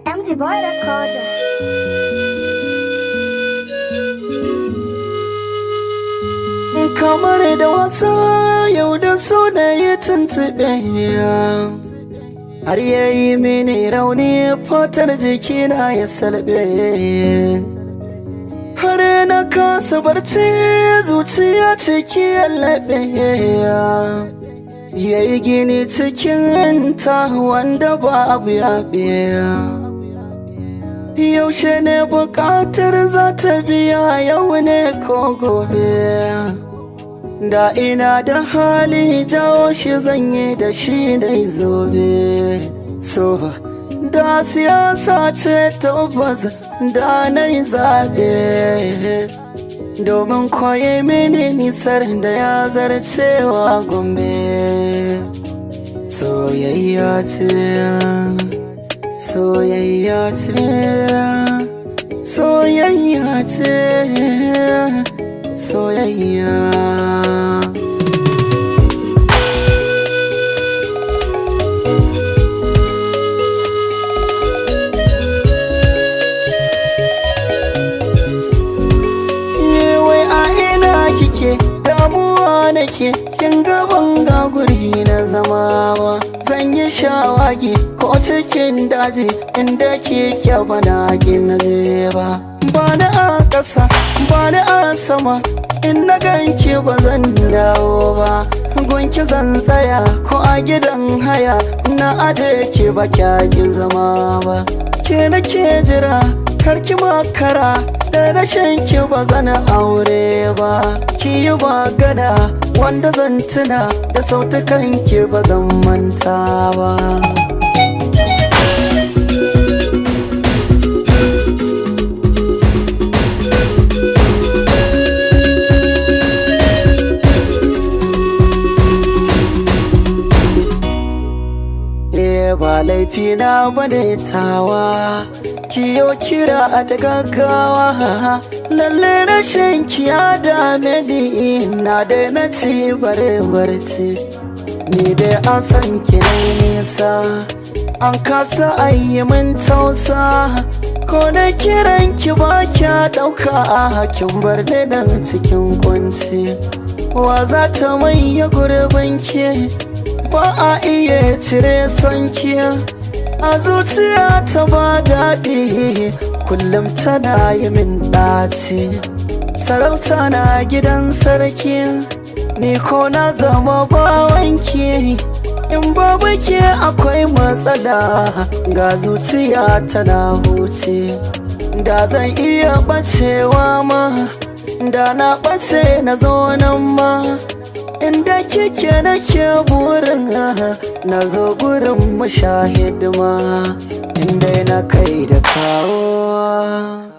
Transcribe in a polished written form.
MG Boy Recorder. Kamar da wasa yau da su da yi tuntuɓe, har yayi mini rauni, fatar jikina ya salbe, har na kasa barci, zuciya ciki yallaɓe, yayi gini cikin ta wanda babu yaɓe. Yaushe ne bukatar za ta biya, yau ne ko gobe? Da ina da hali jawo shi zanye da shi dai zobe. So da siyasa ce, tabbas da na yi zaɓe, domin koyi mini nisar da ya zarcewa Gombe. Soyayya ce, soyayya ce, soyayya ce, soyayya. Wai a ina kike? Damuwa nake, kin gaban ga guri na zama ba. Zan yi shawagi ko cikin daji, inda kike bana na je ba. Ba ni a ƙasa, ba ni a sama, in na ganki ba zan dawo ba. Gunki zan tsaya ko a gidan haya, na aje ki ba kyakin zama ba. Ke nake jira, karki makara, da rashin ki ba zan aure ba. Ki yi magana wanda zan tuna da sautukan ki, ba zan manta ba. Ba laifi na bane tawa, kiyo kira da gaggawa. Lalle rashin kiya dame ni, na da na ci bare barci. Ni dai an san ki nisa, an kasa ayi min tausa. Ko da kiran ki ba kya dauka, kin bar ni nan cikin kunci. Wa za ta maye gurbin ki? Ba a iya cire sonki a zuciya, ta ba daɗi, kullum tana yi min ɗaci. Sarauta na gidan sarki, ni ko na zama bawanki. In babu ke akwai matsala, ga zuciya tana huce. Da zan iya ɓacewa ma, da na ɓace na zo nan ma. Inda kike nake burin na zo gurin mashahidima, inda na kai da kawo.